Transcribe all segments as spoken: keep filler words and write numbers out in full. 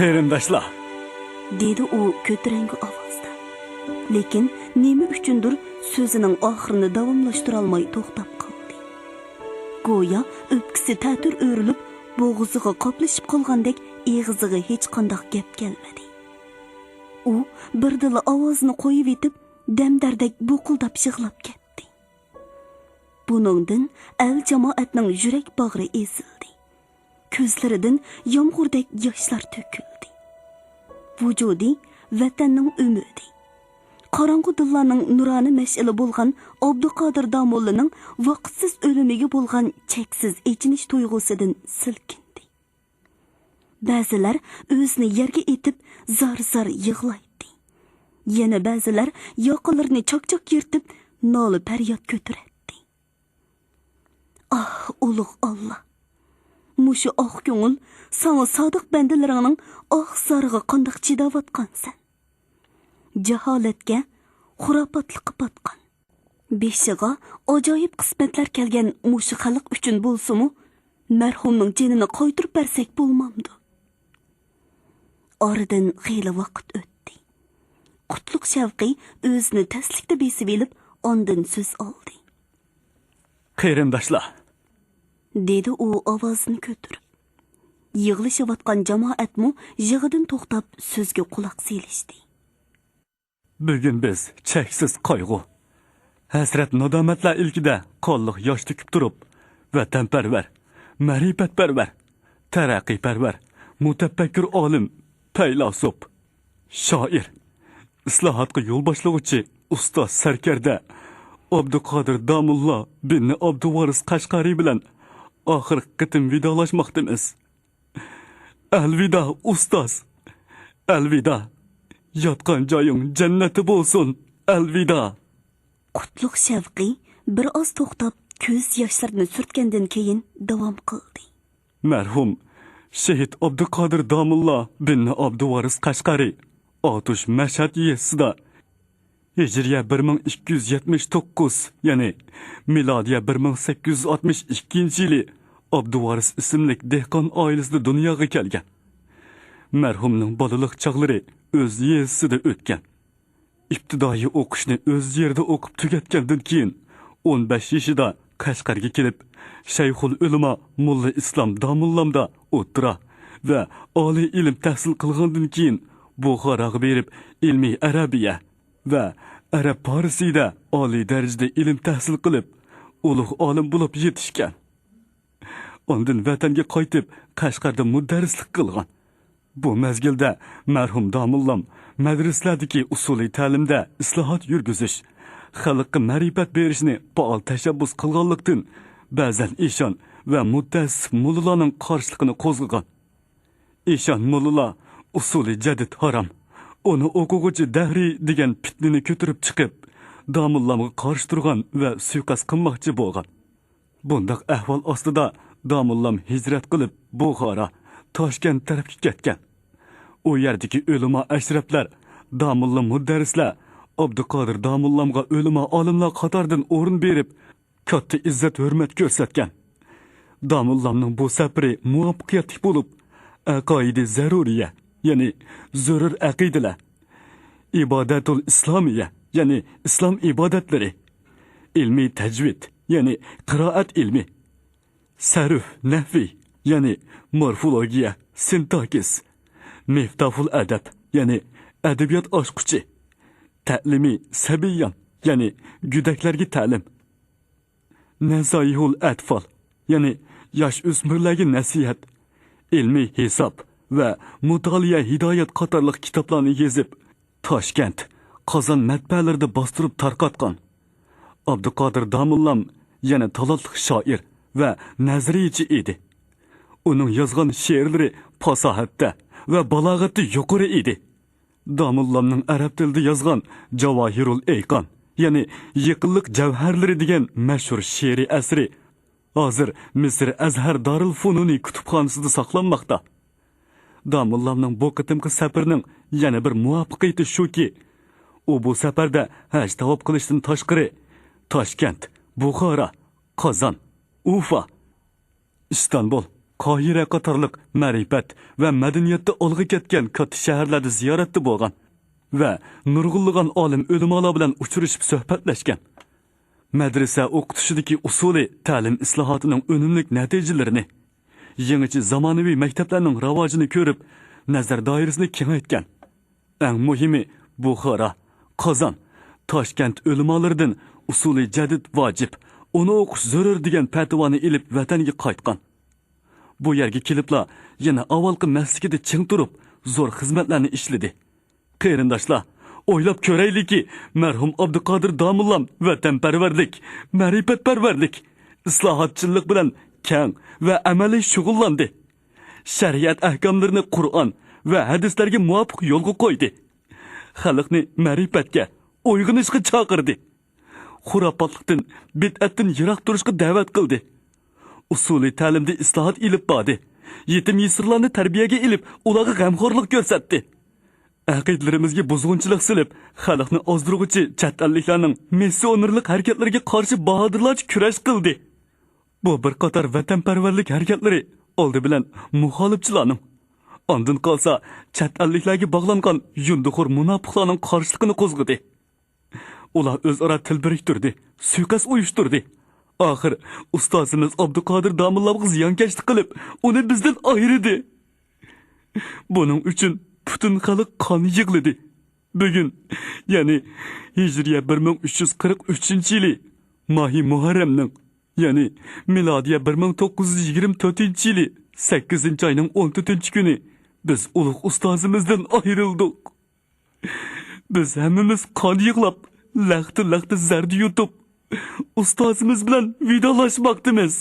قېرىنداشلار، دېدى ئۇ كۆتۈرەڭگۈ ئاۋازدا. لېكىن نېمە ئۈچۈندۇر سۆزىنىڭ ئاخىرىنى داۋاملاشتۇرالماي توختاپ قالدى. گويا ئۆپكىسى تەتۈر ئۆرۈلۈپ، بوغۇزىغا قاپلىشىپ قالغاندەك ئېغىزىغا ھېچقانداق گەپ كەلمىدى. ئۇ بىردىنلا ئاۋازىنى قويۇۋېتىپ، دەمدەردەك بۇقۇلداپ يىغلاپ كەتتى. بۇنىڭدىن ئەل جامائەتنىڭ يۈرەك باغرى ئېزىلدى. كۆزلىرىدىن يامغۇردەك ياشلار تۆكۈلدى. ۋۇجۇدى ۋەتەننىڭ ئۈمىدى، قاراڭغۇ دىللارنىڭ نۇرانە مەشئىلى بولغان ئابدۇقادىر داموللىنىڭ ۋاقىتسىز ئۆلۈمىگە بولغان چەكسىز ئېچىنىش تۇيغۇسىدىن سىلكىندى. بەزىلەر ئۆزىنى يەرگە ئېتىپ زار-زار يىغلايتتى. يەنە بەزىلەر ياقىلىرىنى چاك-چاك يىرتىپ نالە-پەرياد كۆتۈرەتتى. ئاھ، ئۇلۇغ ئاللا! مۇشۇ ئاق كۆڭۈل ساڭا سادىق بەندىلىرىڭنىڭ ئاھ-زارىغا قانداق چىداۋاتقانسەن؟ جاھالەتكە، خۇراپاتلىققا پاتقان، بېشىغا ئاجايىپ قىسمەتلەر كەلگەن مۇشۇ خەلق ئۈچۈن بولسىمۇ، مەرھۇمنىڭ جېنىنى قايتۇرۇپ بەرسەك بولمامدۇ؟ ئارىدىن خېلى ۋاقىت ئۆتتى. قۇتلۇق شەۋقى ئۆزىنى تەسلىكتە بېسىۋېلىپ، ئاندىن سۆز ئالدى. قېرىنداشلار، دېدى ئۇ ئاۋازىنى كۆتۈرۈپ. يىغلىشىۋاتقان جامائەتمۇ يىغىدىن توختاپ سۆزگە قۇلاق سېلىشتى. بۈگۈن بىز چەكسىز قايغۇ، ھەسرەت-نادامەتلەر ئىلكىدە قانلىق ياش تۆكۈپ تۇرۇپ، ۋەتەنپەرۋەر، مەرىپەتپەرۋەر، تەرەققىيپەرۋەر، مۇتەپەككۇر ئالىم، پەيلاسوپ، شائىر، ئىسلاھاتقا يول باشلىغۇچى ئۇستاز سەركەردە ئابدۇقادىر داموللا بىننى ئابدۇۋارىس قەشقەرى بىلەن ئاخىرقى قېتىم ۋىدالاشماقتىمىز. ئەلۋىدا، ئۇستاز! ئەلۋىدا! ياتقان جايىڭ جەننەتتە بولسۇن! ئەلۋىدا! قۇتلۇق شەۋقى بىر ئاز توختاپ، كۆز ياشلىرىنى سۈرتكەندىن كېيىن داۋام قىلدى. مەرھۇم شېھىت ئابدۇقادىر داموللا بىننى ئابدۇۋارىس قەشقەرى ئاتۇش مەشھەد يېزىسىدا ھىجرىيە بىر مىڭ ئىككى يۈز يەتمىش توققۇز، يەنى مىلادىيە بىر مىڭ سەككىز يۈز ئاتمىش ئىككىنچى يىلى ئابدۇۋارىس ئىسىملىك دېھقان ئائىلىسىدە دۇنياغا كەلگەن. مەرھۇمنىڭ بالىلىق چاغلىرى ئۆز يېزىسىدا ئۆتكەن. ئىپتىدائىي ئوقۇشنى ئۆز يېرىدە ئوقۇپ تۈگەتكەندىن كېيىن، ئون بەش يېشىدا قەشقەرگە كېلىپ، شەيخۇل ئۆلىما موللا ئىسلام داموللامدا ئوتتۇرا ۋە ئالىي ئىلىم تەھسىل قىلغاندىن كېيىن، بۇخاراغا بېرىپ، ئىلمىي ئەرەبىيە ۋە ئەرەب پارسىيدا ئالىي دەرىجىدە ئىلىم تەھسىل قىلىپ، ئۇلۇغ ئالىم بولۇپ يېتىشكەن. ئاندىن ۋەتەنگە قايتىپ، قەشقەردە مۇدەررىسلىك قىلغان. بۇ مەزگىلدە مەرھۇم داموللام مەدرىسىلەردىكى ئۇسۇلىي تەلىمدە ئىسلاھات يۈرگۈزۈش، خەلققە مەرىپەت بېرىشنى پائال تەشەببۇس قىلغانلىقتىن، بەزەن ئىشان ۋە مۇتەئەسسىپ موللىلارنىڭ قارشىلىقىنى قوزغىغان. ئىشان موللىلار «ئۇسۇلى جەدىد ھارام، ئۇنى ئوقۇغۇچى دەھرىي» دېگەن پىتنىنى كۆتۈرۈپ چىقىپ، داموللامغا قارشى تۇرغان ۋە سۇيىقەست قىلماقچى بولغان. بۇنداق ئەھۋال ئاستىدا داموللام ھىجرەت قىلىپ، بۇخارا، تاشكەنت تەرەپكە كەتكەن. ئۇ يەردىكى ئۆلىما ئەشرەپلەر، داموللا مۇدەررىسلەر ئابدۇقادىر داموللامغا ئۆلىما ئالىملار قاتارىدىن ئورۇن بېرىپ، كاتتا ئىززەت-ھۆرمەت كۆرسەتكەن. داموللامنىڭ بۇ سەپىرى مۇۋەپپەقىيەتلىك بولۇپ، ئەقايىدى زەرۇرىيە، يەنى زۆرۈر ئەقىدىلەر، ئىبادەتۇل ئىسلامىيە، يەنى ئىسلام ئىبادەتلىرى، ئىلمىي تەجۋىد، يەنى قىرائەت ئىلمى، سەرف نەھۋى، يەنى مورفولوگىيە، سىنتاكسىس، مىفتاھۇل ئەدەب، يەنى ئەدەبىيات ئاچقۇچى، تەلىمى سەبىيان، يەنى گۆدەكلەرگە تەلىم، نەسايىھۇل ئەتفال، يەنى ياش ئۆسمۈرلەرگە نەسىھەت، ئىلمىي ھېساب ۋە مۇتالىئە ھىدايەت قاتارلىق كىتابلارنى يېزىپ، تاشكەنت، قازان مەتبەئەلىرىدە باستۇرۇپ تارقاتقان. ئابدۇقادىر داموللام يەنە تالانتلىق شائىر ۋە نەزەرىيەچى ئىدى. ئۇنىڭ يازغان شېئىرلىرى پاساھەتتە ۋە بالاغەتتە يۇقىرى ئىدى. داموللامنىڭ ئەرەب تىلىدا يازغان جاۋاھىرۇل ئەيقان، يەنى يېقىنلىق جەۋھەرلىرى دېگەن مەشھۇر شېئىرىي ئەسىرى ھازىر مىسىر ئەزھەر دارىل فۇنۇنى كۇتۇپخانىسىدا ساقلانماقتا. داموللامنىڭ بۇ قېتىمقى سەپىرىنىڭ يەنە بىر مۇۋەپپەقىيىتى شۇكى، ئۇ بۇ سەپەردە ھەج تاۋاپ قىلىشتىن تاشقىرى، تاشكەنت، بۇخارا، قازان، ئۇفا، ئىستانبۇل، قاھىرە قاتارلىق مەرىپەت ۋە مەدەنىيەتتە ئالغا كەتكەن كاتتا شەھەرلەردە زىيارەتتە بولغان ۋە نۇرغۇنلىغان ئالىم ئۆلىمالار بىلەن ئۇچرىشىپ سۆھبەتلەشكەن. مەدرىسە ئوقۇتۇشىدىكى ئۇسۇلىي تەلىم ئىسلاھاتىنىڭ ئۈنۈملۈك نەتىجىلىرىنى، يېڭىچە زامانىۋى مەكتەپلەرنىڭ راۋاجىنى كۆرۈپ، نەزەر دائىرىسىنى كېڭەيتكەن. ئەڭ مۇھىمى، بۇخارا، قازان، تاشكەنت ئۆلىمالىرىدىن ئۇسۇلى جەدىد ۋاجىپ، ئۇنى ئوقۇش زۆرۈر دېگەن پەتىۋانى ئېلىپ ۋەتەنگە قايتقان. بۇ يەرگە كېلىپلا يەنە ئاۋۋالقى مەسلىكىدە چىڭ تۇرۇپ، زور خىزمەتلەرنى ئىشلىدى. قېرىنداشلار، ئويلاپ كۆرەيلىكى، مەرھۇم ئابدۇقادىر داموللام ۋەتەنپەرۋەرلىك، مەرىپەتپەرۋەرلىك، ئىسلاھاتچىللىق بىلەن كەڭ ۋە ئەمەلىي شۇغۇللاندى. شەرىئەت ئەھكاملىرىنى قۇرئان ۋە ھەدىسلەرگە مۇۋاپىق يولغا قويدى. خەلقنى مەرىپەتكە، ئويغىنىشقا چاقىردى. خۇراپاتلىقتىن، بىدئەتتىن يىراق تۇرۇشقا دەۋەت قىلدى. ئۇسۇلىي تەلىمدە ئىسلاھات ئېلىپ باردى. يېتىم-يېسىرلارنى تەربىيەگە ئېلىپ، ئۇلارغا غەمخورلۇق كۆرسەتتى. ئەقىدىلىرىمىزگە بۇزغۇنچىلىق سېلىپ، خەلقنى ئازدۇرغۇچى چەت ئەللىكلەرنىڭ مىسسىئونېرلىق ھەرىكەتلىرىگە قارشى باھادىرلارچە كۈرەش قىلدى. بۇ بىر قاتار ۋەتەنپەرۋەرلىك ھەرىكەتلىرى ئالدى بىلەن مۇخالىپچىلارنىڭ، ئاندىن قالسا چەت ئەللىكلەرگە باغلانغان يۇندىخور مۇناپىقلارنىڭ قارشىلىقىنى قوزغىدى. ئۇلار ئۆزئارا تىل بىرىكتۈردى، سۇيىقەست ئۇيۇشتۇردى. ئاخىر ئۇستازىمىز ئابدۇقادىر داموللامغا زىيانكەشلىك قىلىپ، ئۇنى بىزدىن ئايرىدى. بۇنىڭ ئۈچۈن پۈتۈن خەلق قان يىغلىدى. بۈگۈن، يەنى ھىجرىيە بىر مىڭ ئۈچ يۈز قىرىق ئۈچىنچى يىلى ماھى مۇھەررەمنىڭ، يەنى مىلادىيە بىر مىڭ توققۇز يۈز يىگىرمە تۆتىنچى يىلى سەككىزىنچى ئاينىڭ ئون تۆتىنچى كۈنى بىز ئۇلۇغ ئۇستازىمىزدىن ئايرىلدۇق. بىز ھەممىمىز قان يىغلاپ، لەختە-لەختە زەردە يۇتۇپ، ئۇستازىمىز بىلەن ۋىدالاشماقتىمىز.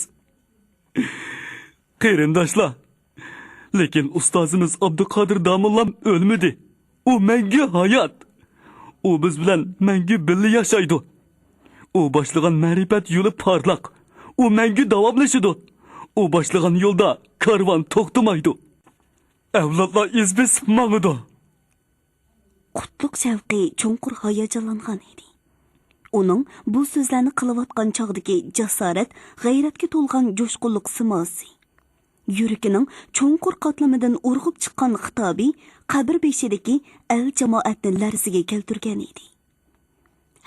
قېرىنداشلار، لېكىن ئۇستازىمىز ئابدۇقادىر داموللام ئۆلمىدى. ئۇ مەڭگۈ ھايات. ئۇ بىز بىلەن مەڭگۈ بىللە ياشايدۇ. ئۇ باشلىغان مەرىپەت يولى پارلاق. ئۇ مەڭگۈ داۋاملىشىدۇ. ئۇ باشلىغان يولدا كارۋان توختىمايدۇ. ئەۋلادلار ئىز بېسىپ ماڭىدۇ. قۇتلۇق شەۋقى چوڭقۇر ھاياجانلانغان ئىدى. ئۇنىڭ بۇ سۆزلەرنى قىلىۋاتقان چاغدىكى جاسارەت، غەيرەتكە تولغان جۇشقۇنلۇق سىماسى، يۈرىكىنىڭ چوڭقۇر قاتلىمىدىن ئۇرغۇپ چىققان خىتابى قەبرە بېشىدىكى ئەل-جامائەتنى لەرزىگە كەلتۈرگەن ئىدى.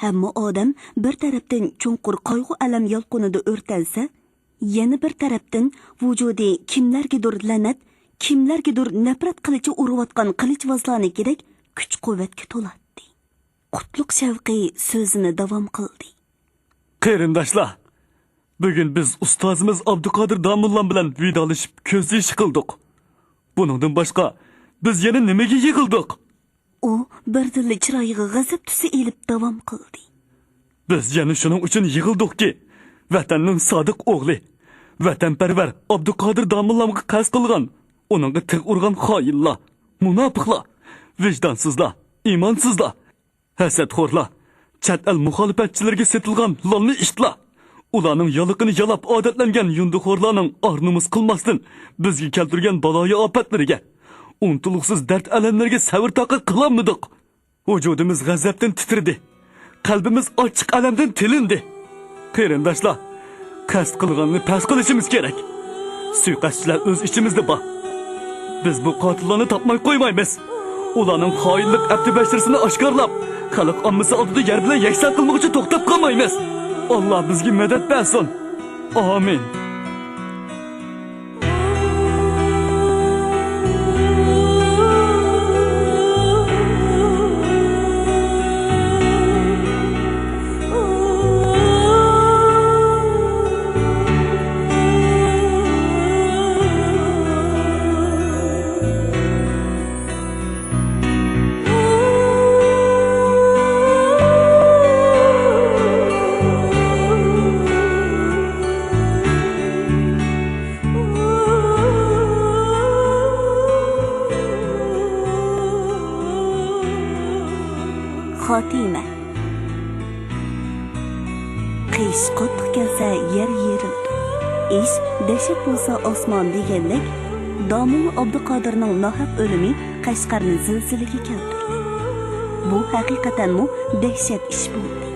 ھەممە ئادەم بىر تەرەپتىن چوڭقۇر قايغۇ-ئەلەم يالقۇنىدا ئۆرتەنسە، يەنە بىر تەرەپتىن ۋۇجۇدى كىملەرگىدۇر لەنەت، كىملەرگىدۇر نەپرەت قىلىچى ئۇرۇۋاتقان قىلىچۋازلارنىڭكىدەك كۈچ-قۇۋۋەتكە تولاتتى. قۇتلۇق شەۋقى سۆزىنى داۋام قىلدى. قېرىنداشلار، بۈگۈن بىز ئۇستازىمىز ئابدۇقادىر داموللام بىلەن ۋىدالىشىپ كۆز يېشى قىلدۇق. بۇنىڭدىن باشقا بىز يەنە نېمىگە يىغىلدۇق؟ ئۇ بىردىنلا چىرايىغا غەزەپ تۈسى ئېلىپ داۋام قىلدى. بىز يەنە شۇنىڭ ئۈچۈن يىغىلدۇقكى، ۋەتەننىڭ سادىق ئوغلى، ۋەتەنپەرۋەر ئابدۇقادىر داموللامغا قەست قىلغان، ئۇنىڭغا تىغ ئۇرغان خائىنلار، مۇناپىقلار، ۋىجدانسىزلار، ئىمانسىزلار، ھەسەتخورلار، چەت ئەل مۇخالىپەتچىلىرىگە سېتىلغان لالما ئىتلار، ئۇلارنىڭ يالىقىنى يالاپ ئادەتلەنگەن يۇندىخورلارنىڭ ئار-نومۇس قىلماستىن بىزگە كەلتۈرگەن بالايىئاپەتلىرىگە، ئۇنتۇلغۇسىز دەرد-ئەلەملىرىگە سەۋر-تاقەت قىلالمىدۇق. ۋۇجۇدىمىز غەزەپتىن تىترىدى. قەلبىمىز ئاچچىق ئەلەمدىن تىلىندى. قېرىنداشلار، قەست قىلغاننى پەس قىلىشىمىز كېرەك. سۇيىقەستچىلەر ئۆز ئىچىمىزدە بار. بىز بۇ قاتىللارنى تاپماي قويمايمىز. ئۇلارنىڭ خائىنلىق ئەپتى-بەشىرىسىنى ئاشكارىلاپ، خەلق ئاممىسى ئالدىدا يەر بىلەن يەكسان قىلمىغۇچە توختاپ قالمايمىز. ئاللا بىزگە مەدەت بەرسۇن. ئامىن. خاتىمە. قىش قاتتىق كەلسە، يەر يېرىلىدۇ. ئىش دەھشەت بولسا، ئاسمان دېگەندەك، داموللا ئابدۇقادىرنىڭ ناھەق ئۆلۈمى قەشقەرنى زىلزىلىگە كەلتۈردى. بۇ ھەقىقەتەنمۇ دەھشەت ئىش بولدى.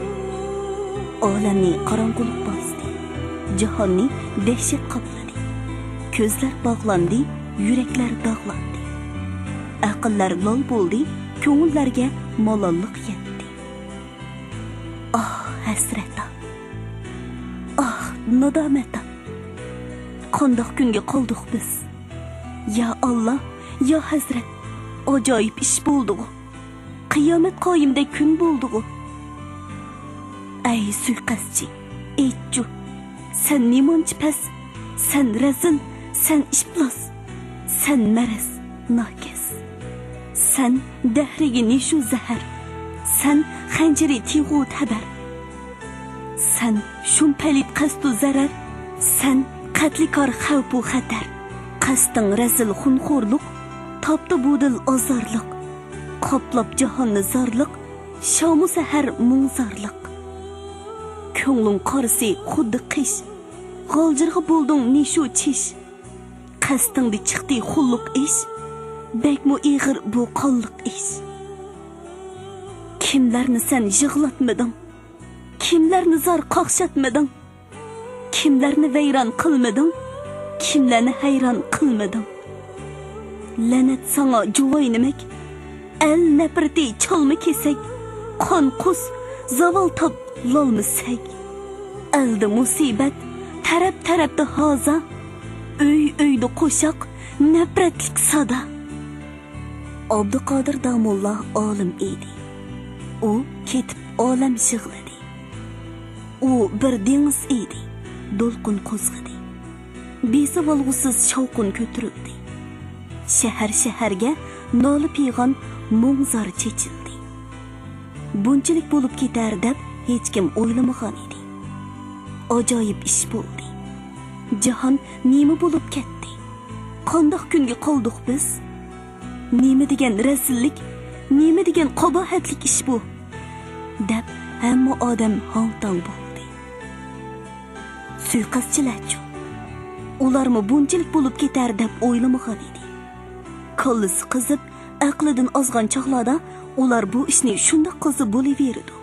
ئالەمنى قاراڭغۇلۇق باستى. جاھاننى دەھشەت قاپلىدى. كۆزلەر باغلاندى، يۈرەكلەر داغلاندى. ئەقىللەر لال بولدى، كۆڭۈللەرگە مالاللىق يەتتى. ئاھ، ھەسرەت-ئا! ئاھ، نادامەت-ئا! قانداق كۈنگە قالدۇق بىز؟ يا ئاللا، يا ھەزرەت، ئاجايىپ ئىش بولدىغۇ! قىيامەت قايىمدەك كۈن بولدىغۇ! ئەي سۇيىقەستچى، ئېيتچۇ، سەن نېمانچە پەس، سەن رەزىل، سەن ئىپلاس، سەن مەرەز، ناكەس. سەن دەھرىگە نىشۇ زەھەر، سەن خەنجىرى تىغۇ تەبەر. سەن شۇم پەلىت قەستۇ زەرەر، سەن قەتلىكار خەۋپۇ خەتەر. قەستىڭ رەزىل خۇنخورلۇق، تاپتى بۇ دىل ئازارلىق. قاپلاپ جاھاننى زارلىق، شامۇ سەھەر مۇڭزارلىق. كۆڭلۈڭ قارىسى خۇددى قىش، غالجىرغا بولدۇڭ نىشۇ چىش. قەستىڭدە چىقتى خۇللۇق ئىش، بەكمۇ ئېغىر بۇ قانلىق ئىش. كىملەرنى سەن يىغلاتمىدىڭ؟ كىملەرنى زار قاقشاتمىدىڭ؟ كىملەرنى ۋەيران قىلمىدىڭ؟ كىملەرنى ھەيران قىلمىدىڭ؟ لەنەت ساڭا جۇۋاينىمەك، ئەل نەپرىتى چالما كېسەك، قان قۇس، زاۋال تاپ لالما سەگ. ئەلدە مۇسىبەت، تەرەپ-تەرەپتە ھازا، ئۆي-ئۆيدە قوشاق، نەپرەتلىك سادا. ئابدۇقادىر داموللا ئالىم ئىدى. ئۇ كېتىپ ئالەم يىغلىدى. ئۇ بىر دېڭىز ئىدى، دولقۇن قوزغىدى. بېسىۋالغۇسىز شاۋقۇن كۆتۈرۈلدى. شەھەر-شەھەرگە نالە-پىغان، مۇڭ-زار چېچىلدى. بۇنچىلىك بولۇپ كېتەر دەپ ھېچكىم ئويلىمىغان ئىدى. ئاجايىپ ئىش بولدى. جاھان نېمە بولۇپ كەتتى؟ قانداق كۈنگە قالدۇق بىز؟ نېمە دېگەن رەزىللىك، نېمە دېگەن قاباھەتلىك ئىش بۇ؟ دەپ ھەممە ئادەم ھاڭ-تاڭ بولدى. سۇيىقەستچىلەرچۇ؟ ئۇلارمۇ بۇنچىلىك بولۇپ كېتەر دەپ ئويلىمىغان ئىدى. كاللىسى قىزىپ، ئەقلىدىن ئازغان چاغلاردا ئۇلار بۇ ئىشنى شۇنداق قىلسا بولۇۋېرىدۇ.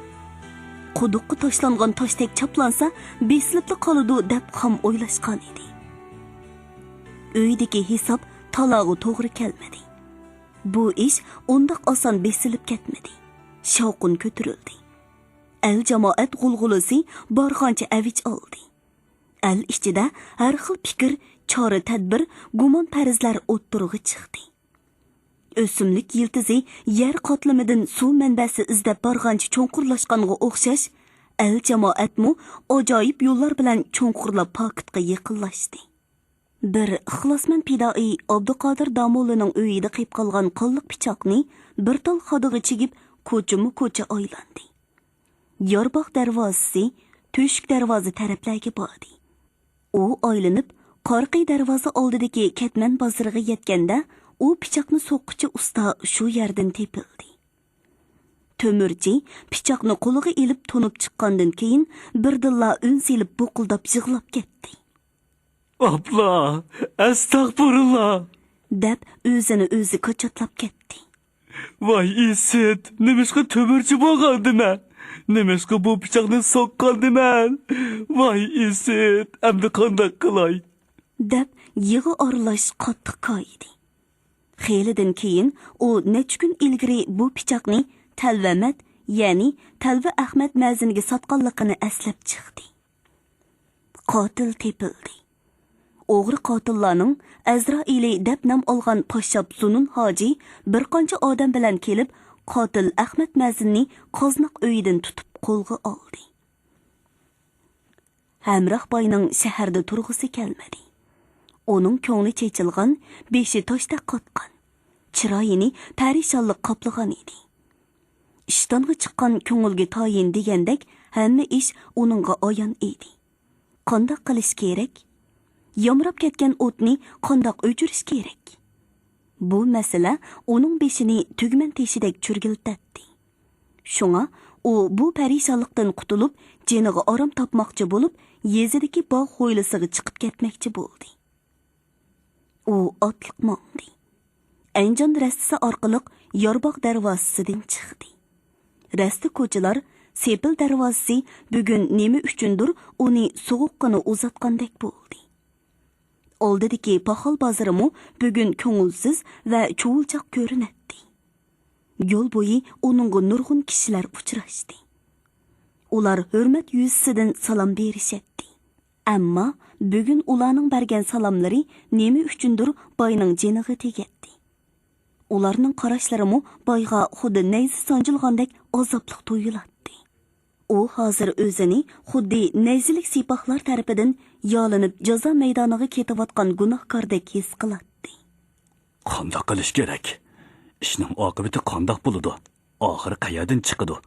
قۇدۇققا تاشلانغان تاشتەك چاپلانسا، بېسىلىپلا قالىدۇ دەپ خام ئويلاشقان ئىدى. ئۆيدىكى ھېساب تالاغا توغرا كەلمىدى. بۇ ئىش ئۇنداق ئاسان بېسىلىپ كەتمىدى. شاۋقۇن كۆتۈرۈلدى. ئەل-جامائەت غۇلغۇلىسى بارغانچە ئەۋج ئالدى. ئەل ئىچىدە ھەر خىل پىكىر، چارە-تەدبىر، گۇمان-پەرەزلەر ئوتتۇرىغا چىقتى. ئۆسۈملۈك يىلتىزى يەر قاتلىمىدىن سۇ مەنبەسى ئىزدەپ بارغانچە چوڭقۇرلاشقانغا ئوخشاش، ئەل-جامائەتمۇ ئاجايىپ يوللار بىلەن چوڭقۇرلاپ پاكىتقا يېقىنلاشتى. بىر ئىخلاسمەن پىدائىي ئابدۇقادىر داموللىنىڭ ئۆيىدە قېلىپ قالغان قانلىق پىچاقنى بىر تال خادىغا چىگىپ، كوچىمۇ كوچا ئايلاندى. يارباغ دەرۋازىسى، تۆشۈك دەرۋازا تەرەپلەرگە باردى. ئۇ ئايلىنىپ، قارقى دەرۋازا ئالدىدىكى كەتمەن بازىرىغا يەتكەندە، ئۇ پىچاقنى سوققۇچى ئۇستا شۇ يەردىن تېپىلدى. تۆمۈرچى پىچاقنى قولىغا ئېلىپ تونۇپ چىققاندىن كېيىن، بىردىنلا ئۈن سېلىپ بۇقۇلداپ يىغلاپ كەتتى. «ئاپلا، ئەستەغپۇرۇللا!» دەپ ئۆزىنى ئۆزى كاچاتلاپ كەتتى. «ۋاي ئىسىت، نېمىشقا تۆمۈرچى بولغاندىمەن؟ نېمىشقا بۇ پىچاقنى سوققاندىمەن؟ ۋاي ئىسىت، ئەمدى قانداق قىلاي؟» دەپ يىغا ئارىلاش قاتتىق كايىدى. خېلىدىن كېيىن ئۇ نەچچە كۈن ئىلگىرى بۇ پىچاقنى تەلۋە مەت، يەنى تەلۋە ئەخمەت مەزىنگە ساتقانلىقىنى ئەسلەپ چىقتى. قاتىل تېپىلدى. ئوغرى قاتىللارنىڭ ئەزرائىلى دەپ نام ئالغان پاششاپ زۇنۇن ھاجى بىر قانچە ئادەم بىلەن كېلىپ، قاتىل ئەخمەت مەزىننى قازناق ئۆيىدىن تۇتۇپ قولغا ئالدى. ھەمراھ باينىڭ شەھەردە تۇرغۇسى كەلمىدى. ئۇنىڭ كۆڭلى چېچىلغان، بېشى تاشتەك قاتقان، چىرايىنى پەرىشانلىق قاپلىغان ئىدى. ئىشتانغا چىققان كۆڭۈلگە تايىن دېگەندەك ھەممە ئىش ئۇنىڭغا ئايان ئىدى. قانداق قىلىش كېرەك؟ يامراپ كەتكەن ئوتنى قانداق ئۆچۈرۈش كېرەك؟ بۇ مەسىلە ئۇنىڭ بېشىنى تۈگمەن تېشىدەك چۈرگۈلىتەتتى. شۇڭا ئۇ بۇ پەرىشانلىقتىن قۇتۇلۇپ، جېنىغا ئارام تاپماقچى بولۇپ، يېزىدىكى باغ ھويلىسىغا چىقىپ كەتمەكچى بولدى. ئۇ ئاتلىق ماڭدى. ئەنجان رەستىسى ئارقىلىق يارباغ دەرۋازىسىدىن چىقتى. رەستە كوچىلار، سېپىل دەرۋازىسى بۈگۈن نېمە ئۈچۈندۇر ئۇنى سوغۇققىنا ئۇزاتقاندەك بولدى. ئالدىدىكى پاخال بازىرىمۇ بۈگۈن كۆڭۈلسىز ۋە چۇۋۇلچاق كۆرۈنەتتى. يول بويى ئۇنىڭغا نۇرغۇن كىشىلەر ئۇچراشتى. ئۇلار ھۆرمەت يۈزىسىدىن سالام بېرىشەتتى. ئەمما بۈگۈن ئۇلارنىڭ بەرگەن سالاملىرى نېمە ئۈچۈندۇر باينىڭ جېنىغا تېگەتتى. ئۇلارنىڭ قاراشلىرىمۇ بايغا خۇددى نەيزە سانجىلغاندەك ئازابلىق تۇيۇلاتتى. ئۇ ھازىر ئۆزىنى خۇددى نەيزىلىك سىپاھلار تەرىپىدىن يالىنىپ جازا مەيدانىغا كېتىۋاتقان گۇناھكاردەك ھېس قىلاتتى. قانداق قىلىش كېرەك؟ ئىشنىڭ ئاقىۋىتى قانداق بولىدۇ؟ ئاخىرى قەيەردىن چىقىدۇ؟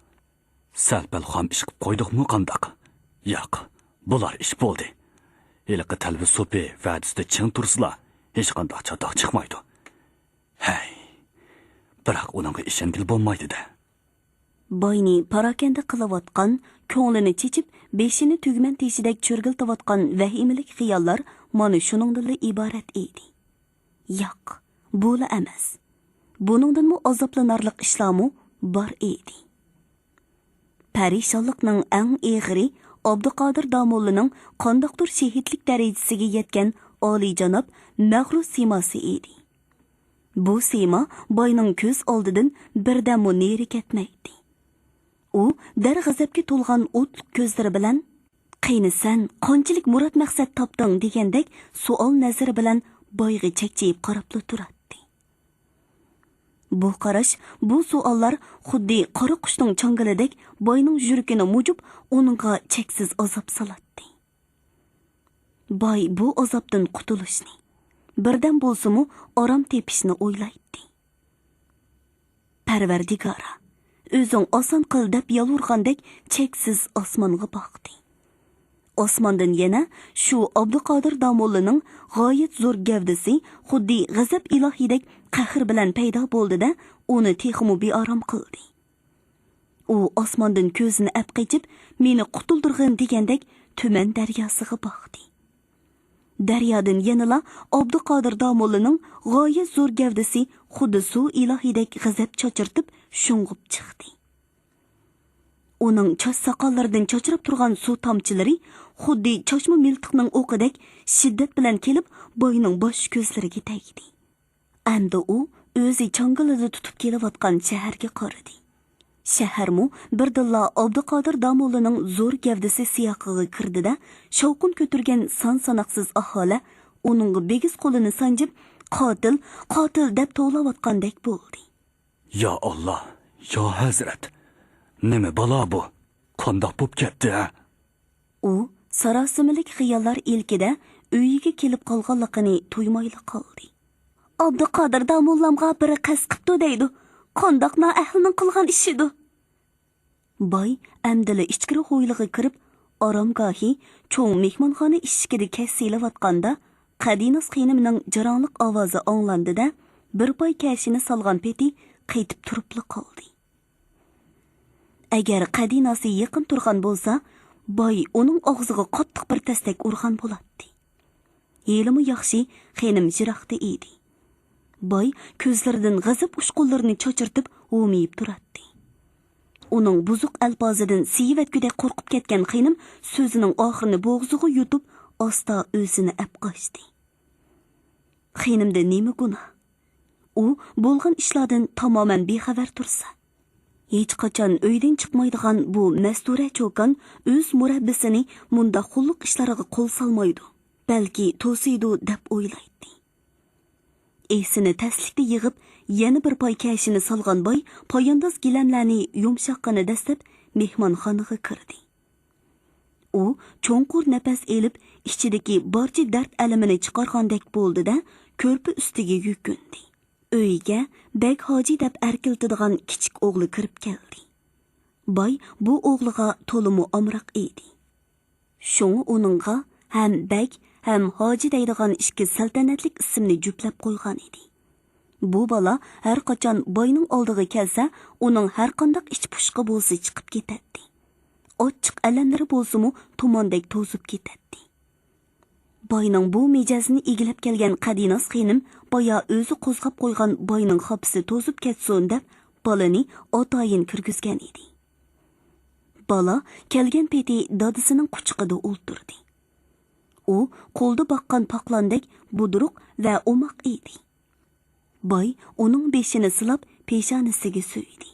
سەل-پەل خام ئىش قىپ قويدۇقمۇ قانداق؟ ياق، بۇلار ئىش بولدى. ھېلىقى تەلۋە سوپى ۋەدىسىدە چىڭ تۇرسىلا، ھېچقانداق چاتاق چىقمايدۇ. ھەي، بىراق ئۇنىڭغا ئىشەنگىلى بولمايدۇ-دە. باينى پاراكەندە قىلىۋاتقان، كۆڭلىنى چېچىپ، بېشىنى تۈگمەن تېشىدەك چۆرگىلىتىۋاتقان ۋەھىمىلىك خىياللار مانا شۇنىڭدىنلا ئىبارەت ئىدى. ياق، بۇلا ئەمەس. بۇنىڭدىنمۇ ئازابلىنارلىق ئىشلارمۇ بار ئىدى. پەرىشانلىقنىڭ ئەڭ ئېغىرى ئابدۇقادىر داموللىنىڭ قانداقتۇر شېھىتلىك دەرىجىسىگە يەتكەن ئالىيجاناب مەغرۇر سىيماسى ئىدى. بۇ سىيما باينىڭ كۆز ئالدىدىن بىردەممۇ نېرى كەتمەيتتى. ئۇ دەر غەزەپكە تولغان ئوتلۇق كۆزلىرى بىلەن، «قېنى سەن قانچىلىك مۇراد مەقسەت تاپتىڭ؟» دېگەندەك سوئال نەزىرى بىلەن بايغا چەكچىيىپ قاراپلا تۇراتتى. بۇ قاراش، بۇ سوئاللار خۇددى قارا قۇشنىڭ چاڭگىلىدەك باينىڭ يۈرىكىنى مۇجۇپ، ئۇنىڭغا چەكسىز ئازاب سالاتتى. باي بۇ ئازابتىن قۇتۇلۇشنى، بىردەم بولسىمۇ ئارام تېپىشنى ئويلايتتى. «پەرۋەردىگارا، ئۆزۈڭ ئاسان قىل» دەپ يالۋۇرغاندەك چەكسىز ئاسمانغا باقتى. ئاسماندىن يەنە شۇ ئابدۇقادىر داموللىنىڭ غايەت زور گەۋدىسى خۇددى غەزەپ ئىلاھىدەك قەھرى بىلەن پەيدا بولدى-دە، ئۇنى تېخىمۇ بىئارام قىلدى. ئۇ ئاسماندىن كۆزىنى ئەپ قېچىپ، «مېنى قۇتۇلدۇرغىن» دېگەندەك تۈمەن دەرياسىغا باقتى. دەريادىن يەنىلا ئابدۇقادىر داموللىنىڭ غايەت زور گەۋدىسى خۇددى سۇ ئىلاھىدەك غەزەپ چاچرىتىپ شۇڭغۇپ چىقتى. ئۇنىڭ چاچ ساقاللىرىدىن چاچراپ تۇرغان سۇ تامچىلىرى خۇددى چاچما مىلتىقنىڭ ئوقىدەك شىددەت بىلەن كېلىپ باينىڭ باش كۆزلىرىگە تەگدى. ئەمدى ئۇ ئۆزى چاڭگىلىدا تۇتۇپ كېلىۋاتقان شەھەرگە قارىدى. شەھەرمۇ بىردىنلا ئابدۇقادىر داموللىنىڭ زور گەۋدىسى سىياقىغا كىردى-دە، شاۋقۇن كۆتۈرگەن سان-ساناقسىز ئاھالە ئۇنىڭغا بىگىز قولىنى سانجىپ، «قاتىل، قاتىل!» دەپ توۋلاۋاتقاندەك بولدى. يا ئاللا، يا ھەزرەت! نېمە بالا بۇ؟ قانداق بوپ كەتتى، ھە؟ ئۇ ساراسىمىلىك خىياللار ئىلكىدە ئۆيىگە كېلىپ قالغانلىقىنى تۇيمايلا قالدى. «ئابدۇقادىر داموللامغا بىرى قەست قىپتۇ» دەيدۇ. قانداق نائەھلىنىڭ قىلغان ئىشىدۇ؟ باي ئەمدىلا ئىچكىرى ھويلىغا كىرىپ، ئارامگاھى چوڭ مېھمانخانا ئىشىكىدە كەش سېلىۋاتقاندا، قەدىناس خېنىمنىڭ جاراڭلىق ئاۋازى ئاڭلاندى-دە، بىر پاي كەشىنى سالغان پېتى قېتىپ تۇرۇپلا قالدى. ئەگەر قەدىناسى يېقىن تۇرغان بولسا، باي ئۇنىڭ ئاغزىغا قاتتىق بىر تەستەك ئۇرغان بولاتتى. ھېلىمۇ ياخشى، خېنىم يىراقتا ئىدى. باي كۆزلىرىدىن غەزەپ ئۇچقۇنلىرىنى چاچرىتىپ ھومىيىپ تۇراتتى. ئۇنىڭ بۇزۇق ئەلپازىدىن سىيىۋەتكۈدەك قورقۇپ كەتكەن خېنىم سۆزىنىڭ ئاخىرىنى بوغۇزىغا يۇتۇپ، ئاستا ئۆزىنى ئەپ قاچتى. خېنىمدە نېمە گۇناھ؟ ئۇ بولغان ئىشلاردىن تامامەن بىخەۋەر تۇرسا، ھېچقاچان ئۆيدىن چىقمايدىغان بۇ مەستۇرە چوكان ئۆز مۇرەببىسىنى مۇنداق قۇللۇق ئىشلارغا قول سالمايدۇ، بەلكى توسۇيدۇ دەپ ئويلايتتى. ئېسىنى تەسلىكتە يىغىپ، يەنە بىر پاي كەشىنى سالغان باي پايانداز گىلەملەرنى يۇمشاققىنە دەسسەپ مېھمانخانىغا كىردى. ئۇ چوڭقۇر نەپەس ئېلىپ، ئىچىدىكى بارچە دەرد-ئەلىمىنى چىقارغاندەك بولدى-دە، كۆرپە ئۈستىگە يۈكۈندى. ئۆيگە بەگ ھاجى دەپ ئەركىلىتىدىغان كىچىك ئوغلى كىرىپ كەلدى. باي بۇ ئوغلىغا تولىمۇ ئامراق ئىدى. شۇڭا ئۇنىڭغا ھەم بەگ، ھەم ھاجى دەيدىغان ئىككى سەلتەنەتلىك ئىسىمنى جۈپلەپ قويغانىدى. بۇ بالا ھەرقاچان باينىڭ ئالدىغا كەلسە، ئۇنىڭ ھەرقانداق ئىچ پۇشقى بولسا چىقىپ كېتەتتى. ئاچچىق ئەلەملىرى بولسىمۇ تۇماندەك توزۇپ كېتەتتى. باينىڭ بۇ مىجەزىنى ئىگىلەپ كەلگەن قەدىناس خېنىم بايا ئۆزى قوزغاپ قويغان باينىڭ خاپىسى توزۇپ كەتسۇن دەپ، بالىنى ئاتايىن كىرگۈزگەن ئىدى. بالا كەلگەن پېتى دادىسىنىڭ قۇچىقىدا ئولتۇردى. ئۇ قولدا باققان پاقلاندەك بۇدرۇق ۋە ئوماق ئىدى. باي ئۇنىڭ بېشىنى سىلاپ، پېشانىسىگە سۆيدى.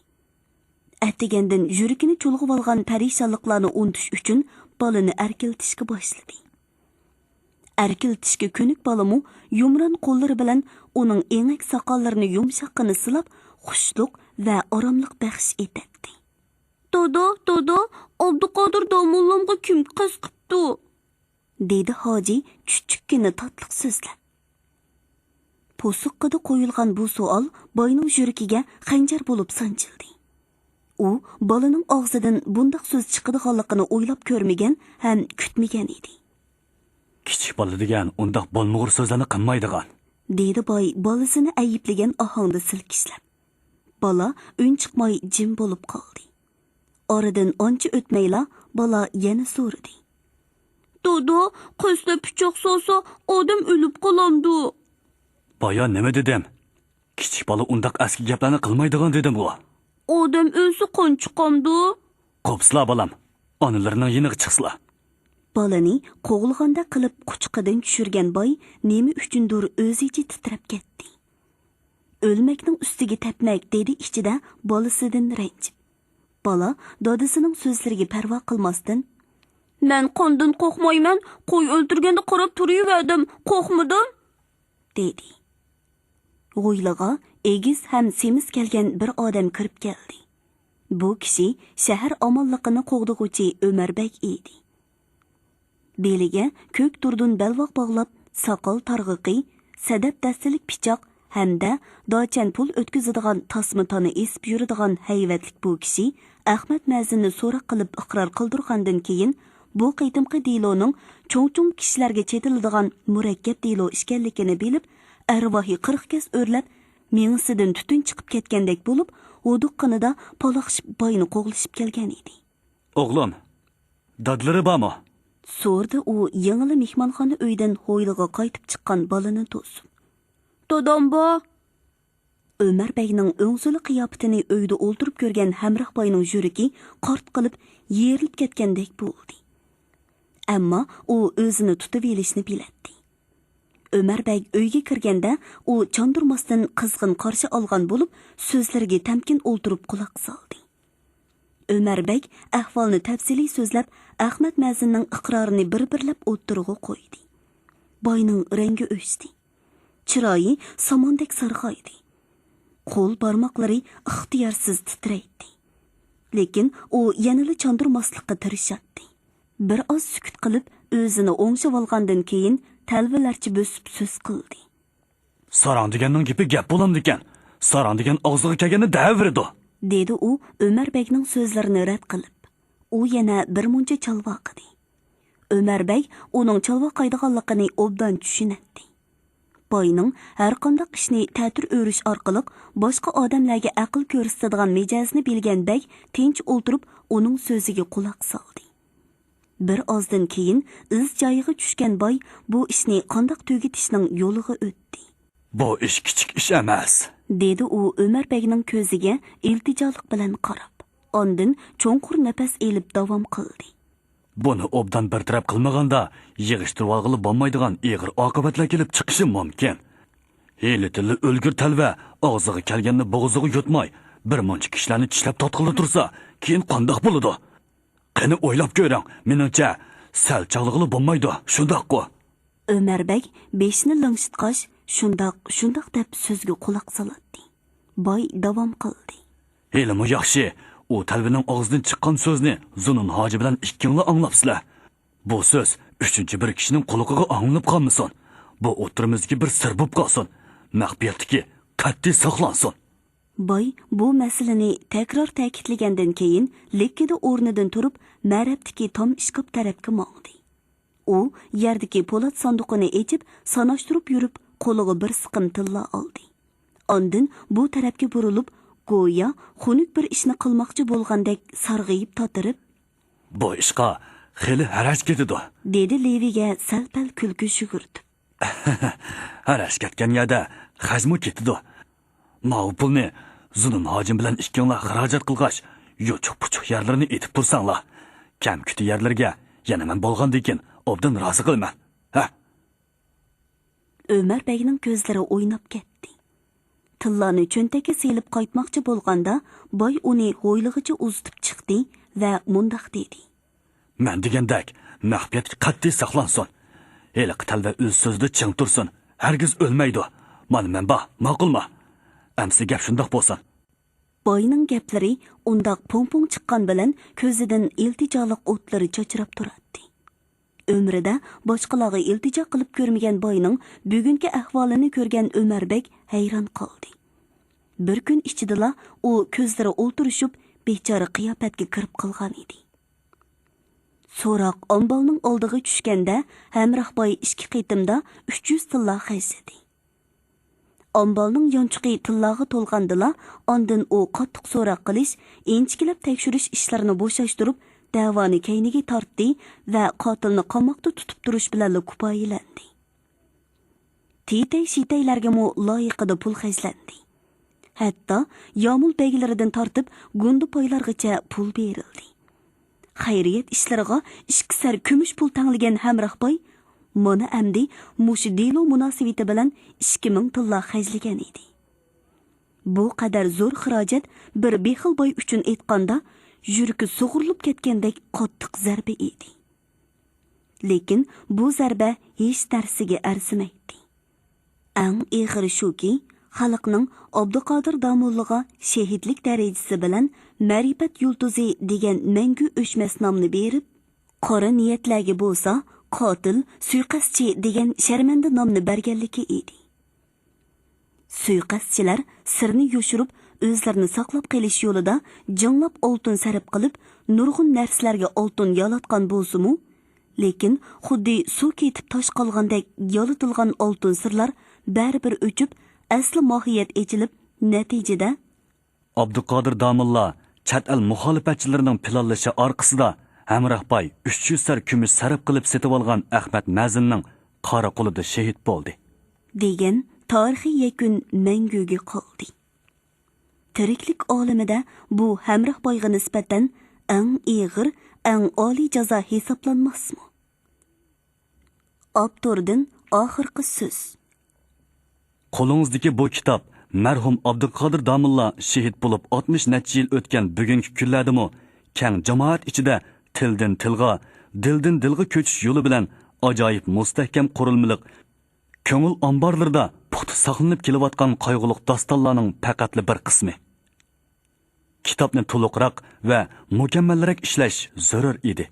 ئەتىگەندىن يۈرىكىنى چۇلغىۋالغان پەرىشانلىقلارنى ئۇنتۇش ئۈچۈن بالىنى ئەركىلىتىشكە باشلىدى. ئەركىلىتىشكە كۆنۈك بالىمۇ يۇمران قوللىرى بىلەن ئۇنىڭ ئېڭەك ساقاللىرىنى يۇمشاققىنا سىلاپ، خۇشلۇق ۋە ئاراملىق بەخش ئېتەتتى. «دادا، دادا، ئابدۇقادىر داموللامغا كىم قەست قىپتۇ؟» دېدى ھاجى چۈچۈككىنە تاتلىق سۆزلەپ. پوسۇققىدا قويۇلغان بۇ سوئال باينىڭ يۈرىكىگە خەنجەر بولۇپ سانجىلدى. ئۇ بالىنىڭ ئاغزىدىن بۇنداق سۆز چىقىدىغانلىقىنى ئويلاپ كۆرمىگەن ھەم كۈتمىگەن ئىدى. «كىچىك بالا دېگەن ئۇنداق بولمىغۇر سۆزلەرنى قىلمايدىغان»، دېدى باي بالىسىنى ئەيىبلىگەن ئاھاڭدا سىلكىشلەپ. بالا ئۈن چىقماي جىم بولۇپ قالدى. ئارىدىن ئانچە ئۆتمەيلا بالا يەنە سورىدى. «دادا، قەستلەپ پىچاق سالسا، ئادەم ئۆلۈپ قالامدۇ؟» «بايا نېمە دېدىم؟ كىچىك بالا ئۇنداق ئەسكى گەپلەرنى قىلمايدىغان دېدىمغۇ.» «ئادەم ئۆلسە قان چىقامدۇ؟» «قوپسىلا بالام، ئانىلىرىنىڭ يېنىغا چىقسىلا.» بالىنى قوغلىغاندەك قىلىپ قۇچىقىدىن چۈشۈرگەن باي نېمە ئۈچۈندۇر ئۆزىچە تىترەپ كەتتى. «ئۆلمەكنىڭ ئۈستىگە تەپمەك» دېدى ئىچىدە بالىسىدىن رەنجىپ. بالا دادىسىنىڭ سۆزلىرىگە پەرۋا قىلماستىن، «مەن قاندىن قورقمايمەن، قوي ئۆلتۈرگەندە قاراپ تۇرۇۋەردىم، قورقمىدىم» دېدى. ھويلىغا ئېگىز ھەم سېمىز كەلگەن بىر ئادەم كىرىپ كەلدى. بۇ كىشى شەھەر ئامانلىقىنى قوغدىغۇچى ئۆمەر بەگ ئىدى. بېلىگە كۆك دۇردۇن بەلۋاغ باغلاپ، ساقال تارغىقى، سەدەپ دەستىلىك پىچاق ھەمدە داچەن پۇل ئۆتكۈزىدىغان تاسما تانا ئېسىپ يۈرىدىغان ھەيۋەتلىك بۇ كىشى ئەخمەت مەزىننى سوراق قىلىپ ئىقرار قىلدۇرغاندىن كېيىن، بۇ قېتىمقى دېلونىڭ چوڭ-چوڭ كىشىلەرگە چېتىلىدىغان مۇرەككەپ دېلو ئىكەنلىكىنى بىلىپ، ئەرۋاھى قىرىق كەس ئۆرلەپ، مېڭىسىدىن تۈتۈن چىقىپ كەتكەندەك بولۇپ، ھودۇققىنىدا پالاقشىپ باينى قوغلىشىپ كەلگەن ئىدى. «ئوغلۇم، دادىلىرى بارمۇ؟» سورىدى ئۇ يېڭىلا مېھمانخانا ئۆيدىن ھويلىغا قايتىپ چىققان بالىنى توسۇپ. «دادام بار.» ئۆمەر بەگنىڭ ئۆڭسۈلە قىياپىتىنى ئۆيدە ئولتۇرۇپ كۆرگەن ھەمراھ باينىڭ يۈرىكى قارت قىلىپ يېرىلىپ كەتكەندەك بولدى. ئەمما ئۇ ئۆزىنى تۇتۇۋېلىشنى بىلەتتى. ئۆمەر بەگ ئۆيگە كىرگەندە، ئۇ چاندۇرماستىن قىزغىن قارشى ئالغان بولۇپ، سۆزلىرىگە تەمكىن ئولتۇرۇپ قۇلاق سالدى. ئۆمەر بەگ ئەھۋالنى تەپسىلىي سۆزلەپ، ئەخمەت مەزىننىڭ ئىقرارىنى بىر-بىرلەپ ئوتتۇرىغا قويدى. باينىڭ رەڭگى ئۆچتى. چىرايى ساماندەك سارغايدى. قول بارماقلىرى ئىختىيارسىز تىترەيتتى. لېكىن ئۇ يەنىلا چاندۇرماسلىققا تىرىشاتتى. بىر ئاز سۈكۈت قىلىپ، ئۆزىنى ئوڭشىۋالغاندىن كېيىن، تەلۋىلەرچە بۆسۈپ سۆز قىلدى. «ساراڭ دېگەننىڭ گېپى گەپ بولامدىكەن؟ ساراڭ دېگەن ئاغزىغا كەلگەننى دەۋېرىدۇ.» دېدى ئۇ ئۆمەر بەگنىڭ سۆزلىرىنى رەت قىلىپ. ئۇ يەنە بىر مۇنچە چالۋاقىدى. ئۆمەر بەگ ئۇنىڭ چالۋاقايدىغانلىقىنى ئوبدان چۈشىنەتتى. باينىڭ ھەرقانداق ئىشنى تەتۈر ئۆرۈش ئارقىلىق باشقا ئادەملەرگە ئەقىل كۆرسىتىدىغان مىجەزنى بىلگەن بەگ تىنچ ئولتۇرۇپ ئۇنىڭ سۆزىگە قۇلاق سالدى. بىر ئازدىن كېيىن ئىز جايىغا چۈشكەن باي بۇ ئىشنى قانداق تۈگىتىشنىڭ يولىغا ئۆتتى. «بۇ ئىش كىچىك ئىش ئەمەس.» دېدى ئۇ ئۆمەر بەگنىڭ كۆزىگە ئىلتىجالىق بىلەن قاراپ. ئاندىن چوڭقۇر نەپەس ئېلىپ داۋام قىلدى. «بۇنى ئوبدان بىر تەرەپ قىلمىغاندا، يىغىشتۇرۇۋالغىلى بولمايدىغان ئېغىر ئاقىۋەتلەر كېلىپ چىقىشى مۇمكىن. ھېلى تىللا ئۆلگۈر تەلۋە ئاغزىغا كەلگەننى بوغۇزىغا يۇتماي، بىر مۇنچە كىشىلەرنى چىشلەپ تارتقىلى تۇرسا، كېيىن قانداق بولىدۇ؟ قېنى ئويلاپ كۆرۈڭ، مېنىڭچە، سەل چاغلىغىلى بولمايدۇ، شۇنداققۇ؟» ئۆمەر بەگ بېشىنى لىڭشىتقاچ، شۇنداق، شۇنداق دەپ سۆزگە قۇلاق سالاتتى. باي داۋام قىلدى. «ھېلىمۇ ياخشى، ئۇ تەلۋىنىڭ ئاغزىدىن چىققان سۆزنى زۇنۇن ھاجى بىلەن ئىككىڭلار ئاڭلاپسىلەر. بۇ سۆز ئۈچىنچى بىر كىشىنىڭ قۇلىقىغا ئاڭلىنىپ قالمىسۇن. بۇ ئوتتۇرىمىزدىكى بىر سىر بولۇپ قالسۇن. مەخپىيەتلىكى قەتئىي ساقلانسۇن.» باي بۇ مەسىلىنى تەكرار تەكىتلىگەندىن كېيىن، لىككىدە ئورنىدىن تۇرۇپ، مەرەپتىكى تام ئىشكاپ تەرەپكە ماڭدى. ئۇ يەردىكى پولات ساندۇقىنى ئېچىپ، ساناشتۇرۇپ يۈرۈپ، قولىغا بىر سىقىم تىللا ئالدى. ئاندىن بۇ تەرەپكە بۇرۇلۇپ، گويا خۇنۈك بىر ئىشنى قىلماقچى بولغاندەك سارغىيىپ تاتىرىپ، «بۇ ئىشقا خېلى ھەرەج كېتىدۇ.» دېدى لېۋىگە سەل-پەل كۈلكە شۈگۈرتۈپ. «ھەرەج كەتكەن يەردە خەجمۇ كېتىدۇ. ماۋۇ پۇلنى زۇنۇن ھاجىم بىلەن ئىككىڭلار خىراجەت قىلغاچ، يوچۇق-پۇچۇق يەرلىرىنى ئېتىپ تۇرساڭلار، كەم-كۈتە يەرلىرىگە يەنە مەن بولغاندىن كېيىن ئوبدان رازى قىلىمەن. ئۆمەر بەگنىڭ كۆزلىرى ئويناپ كەتتى. تىللانى چۆنتەككە سېلىپ قايتماقچى بولغاندا، باي ئۇنى ھويلىغىچە ئۇزىتىپ چىقتى ۋە مۇنداق دېدى: مەن دېگەندەك، مەخپىيەتكە قەتئىي ساقلانسۇن. ھېلىقى تەلۋە ئۆز سۆزىدە چىڭ تۇرسۇن، ھەرگىز ئۆلمەيدۇ. مانا مەن بار، ماقۇلمۇ؟ ئەمسە گەپ شۇنداق بولسۇن. باينىڭ گەپلىرى ئۇنداق پوڭ-پوڭ چىققان بىلەن كۆزىدىن ئىلتىجالىق ئوتلىرى چاچراپ تۇراتتى. ئۆمرىدە باشقىلارغا ئىلتىجا قىلىپ كۆرمىگەن باينىڭ بۈگۈنكى ئەھۋالىنى كۆرگەن ئۆمەر بەگ ھەيران قالدى. بىر كۈن ئىچىدىلا ئۇ كۆزلىرى ئولتۇرۇشۇپ، بىچارە قىياپەتكە كىرىپ قالغان ئىدى. سوراق ئامبالنىڭ ئالدىغا چۈشكەندە، ھەمراھ باي ئىككى قېتىمدا ئۈچ يۈز تىللا خەجلىدى. ئامبالنىڭ يانچۇقى تىللاغا تولغاندىلا، ئاندىن ئۇ قاتتىق سوراق قىلىش، ئىنچىكىلەپ تەكشۈرۈش ئىشلىرىنى بوشاشتۇرۇپ، دەۋانى كەينىگە تارتتى ۋە قاتىلنى قاماقتا تۇتۇپ تۇرۇش بىلەنلا كۇپايىلەندى. تىتەي-شىتەيلەرگىمۇ لايىقىدا پۇل خەجلەندى. ھەتتا يامۇل بەگلىرىدىن تارتىپ گۇندىپايلارغىچە پۇل بېرىلدى. خەيرىيەت ئىشلىرىغا ئىككى سەر كۈمۈش پۇل تەڭلىگەن ھەمراھ باي مانا ئەمدى مۇشۇ دېلو مۇناسىۋىتى بىلەن ئىككى مىڭ تىللا خەجلىگەن ئىدى. بۇ قەدەر زور خىراجەت بىر بېخىل باي ئۈچۈن ئېيتقاندا، يۈرىكى سۇغۇرۇلۇپ كەتكەندەك قاتتىق زەربە ئىدى. لېكىن بۇ زەربە ھېچ نەرسىگە ئەرزىمەيتتى. ئەڭ ئېغىرى شۇكى، خەلقنىڭ ئابدۇقادىر داموللىغا شېھىتلىك دەرىجىسى بىلەن مەرىپەت يۇلتۇزى دېگەن مەڭگۈ ئۆچمەس نامنى بېرىپ، قارا نىيەتلەرگە بولسا قاتىل، سۇيىقەستچى دېگەن شەرمەندە نامنى بەرگەنلىكى ئىدى. سۇيىقەستچىلەر سىرنى يوشۇرۇپ، ئۆزلىرىنى ساقلاپ قېلىش يولىدا جىڭلاپ ئالتۇن سەرپ قىلىپ، نۇرغۇن نەرسىلەرگە ئالتۇن يالاتقان بولسىمۇ، لېكىن خۇددى سۇ كېتىپ تاش قالغاندەك يالىتىلغان ئالتۇن سىرلار بەرىبىر ئۆچۈپ، ئەسلى ماھىيەت ئېچىلىپ، نەتىجىدە، ئابدۇقادىر داموللا چەت ئەل مۇخالىپەتچىلىرىنىڭ پىلانلىشى ئارقىسىدا، ھەمراھ باي ئۈچ يۈز سەر كۈمۈش سەرپ قىلىپ سېتىۋالغان ئەخمەت مەزىننىڭ قارا قولىدا شېھىت بولدى. دېگەن تارىخىي يەكۈن مەڭگۈگە قالدى. تىرىكلىك ئالىمىدە بۇ ھەمراھ بايغا نىسبەتەن ئەڭ ئېغىر، ئەڭ ئالىي جازا ھېسابلانماسمۇ؟ ئاپتوردىن ئاخىرقى سۆز. قولىڭىزدىكى بۇ كىتاب مەرھۇم ئابدۇقادىر داموللا شېھىت بولۇپ ئاتمىش نەچچە يىل ئۆتكەن بۈگۈنكى كۈنلەردىمۇ كەڭ جامائەت ئىچىدە تىلدىن تىلغا، دىلدىن دىلغا كۆچۈش يولى بىلەن ئاجايىپ مۇستەھكەم قۇرۇلمىلىق كۆڭۈل ئامبارلىرىدا پۇختا ساقلىنىپ كېلىۋاتقان قايغۇلۇق داستانلارنىڭ پەقەتلا بىر قىسمى. كىتابنى تولۇقراق ۋە مۇكەممەلرەك ئىشلەش زۆرۈر ئىدى.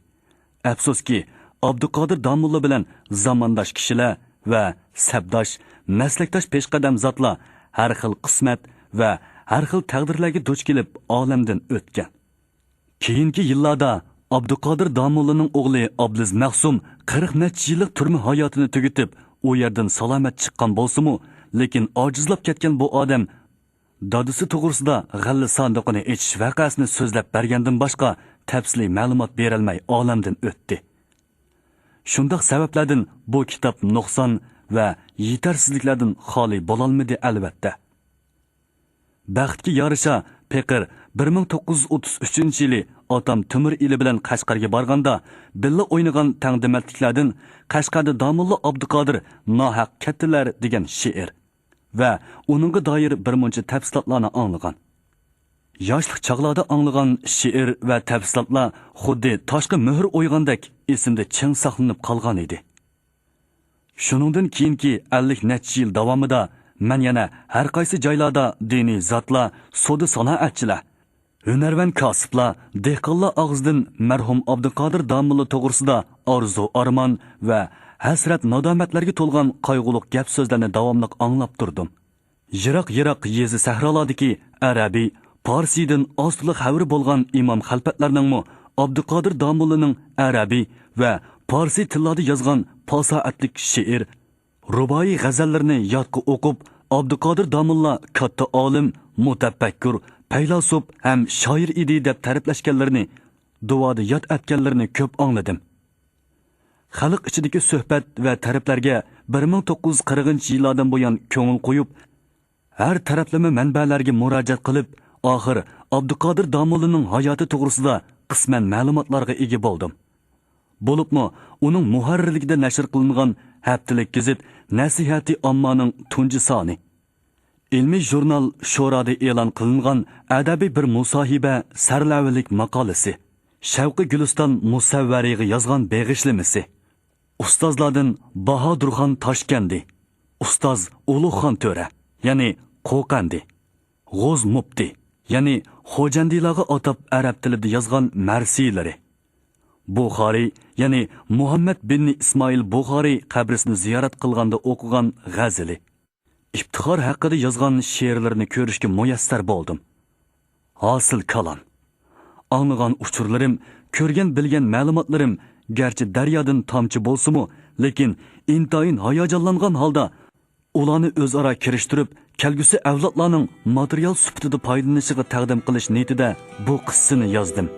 ئەپسۇسكى، ئابدۇقادىر داموللا بىلەن زامانداش كىشىلەر ۋە سەپداش، مەسلەكداش پېشقەدەم زاتلار ھەر خىل قىسمەت ۋە ھەر خىل تەقدىرلەرگە دۇچ كېلىپ ئالەمدىن ئۆتكەن. كېيىنكى يىللاردا ئابدۇقادىر داموللىنىڭ ئوغلى ئابلىز مەخسۇم قىرىق نەچچە يىللىق تۈرمە ھاياتىنى تۈگىتىپ، ئۇ يەردىن سالامەت چىققان بولسىمۇ، لېكىن ئاجىزلاپ كەتكەن بۇ ئادەم دادىسى توغرىسىدا غەللە ساندۇقىنى ئېچىش ۋەقەسىنى سۆزلەپ بەرگەندىن باشقا تەپسىلىي مەلۇمات بېرەلمەي ئالەمدىن ئۆتتى. شۇنداق سەۋەبلەردىن بۇ كىتاب نۇقسان ۋە يېتەرسىزلىكلەردىن خالىي بولالمىدى، ئەلۋەتتە. بەختكە يارىشا، پېقىر بىر مىڭ توققۇز يۈز ئوتتۇز ئۈچىنچى يىلى ئاتام تۆمۈر ئېلى بىلەن قەشقەرگە بارغاندا، بىللە ئوينىغان تەڭدىمەتلىكلەردىن قەشقەردە داموللا ئابدۇقادىر ناھەق كەتتىلەر دېگەن شېئىر ۋە ئۇنىڭغا دائىر بىر مۇنچە تەپسىلاتلارنى ئاڭلىغان. ياشلىق چاغلاردا ئاڭلىغان شېئىر ۋە تەپسىلاتلار خۇددى تاشقا مۆھۈر ئويغاندەك ئېسىمدە چىڭ ساقلىنىپ قالغان ئىدى. شۇنىڭدىن كېيىنكى ئەللىك نەچچە يىل داۋامىدا مەن يەنە ھەر قايسى جايلاردا دىنىي زاتلار، سودا سانائەتچىلەر، ھۈنەرۋەن كاسىپلار، دېھقانلار ئاغزىدىن مەرھۇم ئابدۇقادىر داموللا توغرىسىدا ئارزۇ-ئارمان ۋە ھەسرەت-نادامەتلەرگە تولغان قايغۇلۇق گەپ-سۆزلەرنى داۋاملىق ئاڭلاپ تۇردۇم. يىراق-يىراق يېزا-سەھرالاردىكى ئەرەبىي، پارسىيدىن ئاز-تولا خەۋىرى بولغان ئىمام خەلپەتلەرنىڭمۇ ئابدۇقادىر داموللىنىڭ ئەرەبىي ۋە پارسىي تىللاردا يازغان پاساھەتلىك شېئىر، رۇبائىي غەزەللىرىنى يادقا ئوقۇپ، ئابدۇقادىر داموللا كاتتا ئالىم، مۇتەپەككۇر، پەيلاسوپ ھەم شائىر ئىدى دەپ تەرىپلەشكەنلىرىنى، دۇئادا ياد ئەتكەنلىرىنى كۆپ ئاڭلىدىم. خەلق ئىچىدىكى سۆھبەت ۋە تەرىپلەرگە بىر مىڭ توققۇز يۈز قىرىقىنچى يىللاردىن بۇيان كۆڭۈل قويۇپ، ھەر تەرەپلىمە مەنبەلەرگە مۇراجىئەت قىلىپ، ئاخىر ئابدۇقادىر داموللىنىڭ ھاياتى توغرىسىدا قىسمەن مەلۇماتلارغا ئىگە بولدۇم. بولۇپمۇ ئۇنىڭ مۇھەررىرلىكىدە نەشر قىلىنغان ھەپتىلىك گېزىت نەسىھەتى ئاممانىڭ تۇنجى سانى. ئىلمىي ژۇرنال شورادا ئېلان قىلىنغان ئەدەبىي بىر مۇساھىبە سەرلەۋھىلىك ماقالىسى. شەۋقى گۈلىستان مۇسەۋۋەرىگە يازغان بېغىشلىمىسى. ئۇستازلاردىن باھادۇرخان تاشكەندى، ئۇستاز ئۇلۇغخان تۆرە، يەنى قوقەندى، غوز مۇپتى، يەنى خوجەندىلارغا ئاتاپ ئەرەب تىلىدا يازغان مەرسىيلىرى. بۇخارىي، يەنى مۇھەممەد بىن ئىسمائىل بۇخارىي قەبرىسىنى زىيارەت قىلغاندا ئوقۇغان غەزىلى. ئىپتىخار ھەققىدە يازغان شېئىرلىرىنى كۆرۈشكە مۇيەسسەر بولدۇم. ھاسىل كالام. ئاڭلىغان ئۇچۇرلىرىم، كۆرگەن بىلگەن مەلۇماتلىرىم گەرچە دەريادىن تامچە بولسىمۇ، لېكىن ئىنتايىن ھاياجانلانغان ھالدا ئۇلارنى ئۆزئارا كىرىشتۈرۈپ، كەلگۈسى ئەۋلادلارنىڭ ماتېرىيال سۈپىتىدە پايدىلىنىشىغا تەقدىم قىلىش نىيىتىدە بۇ قىسسىنى يازدىم.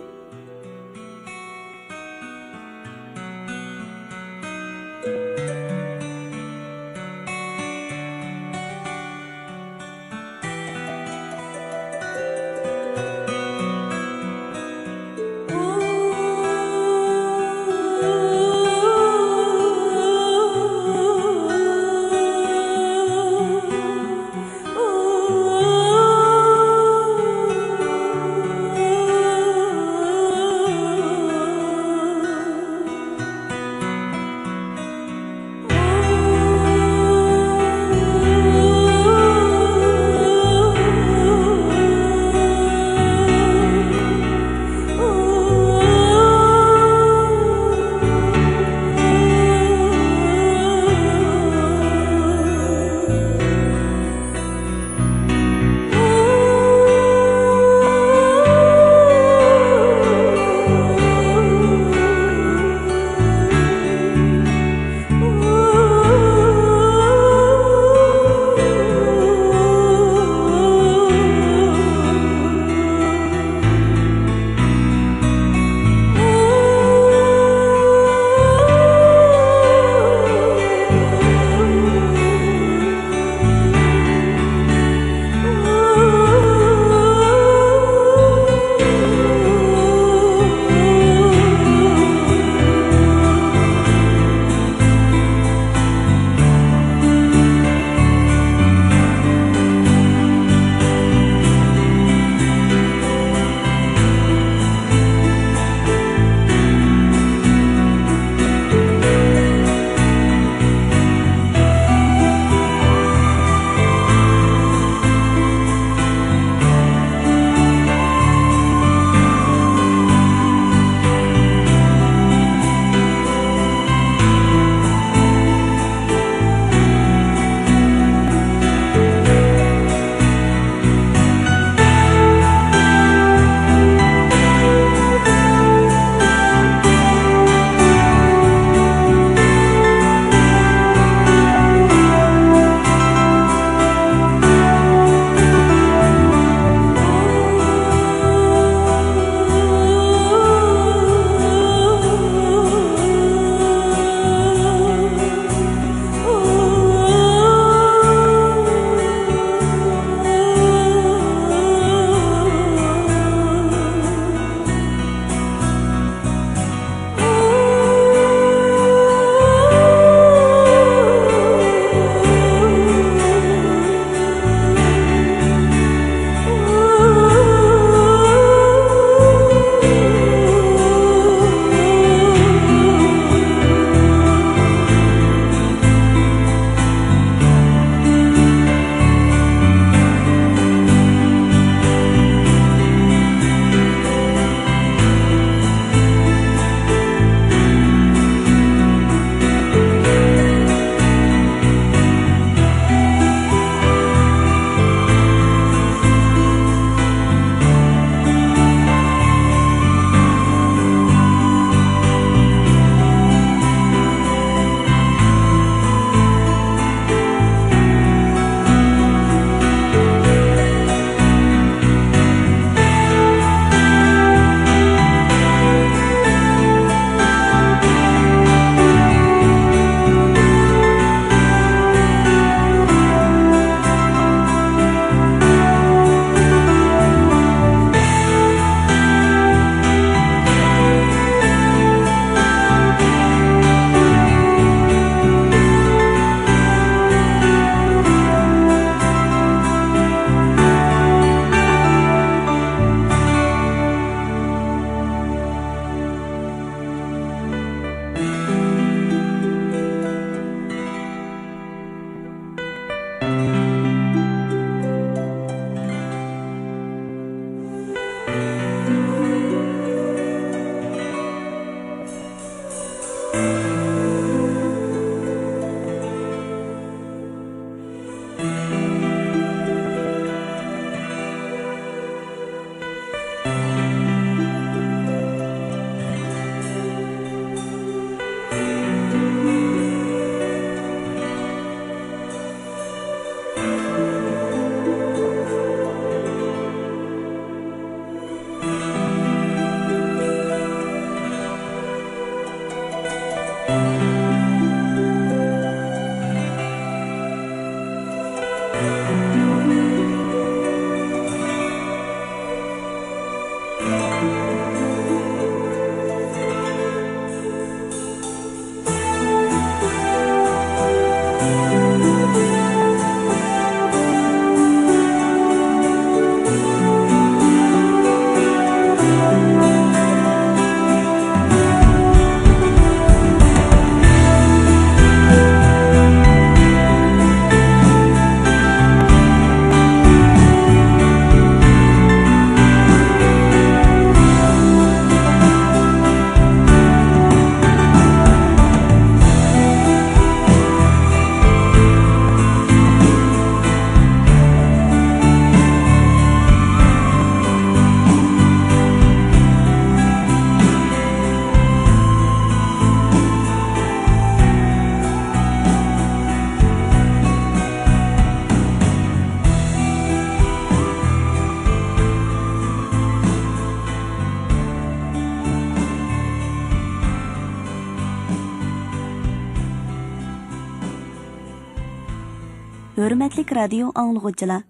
ھۆرمەتلىك رادىيو ئاڭلىغۇچىلار،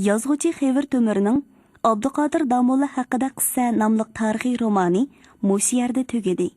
يازغۇچى خېۋىر تۆمۈرنىڭ ئابدۇقادىر داموللا ھەققىدە قىسسە ناملىق تارىخىي رومانى مۇشۇ يەردە تۈگىدى.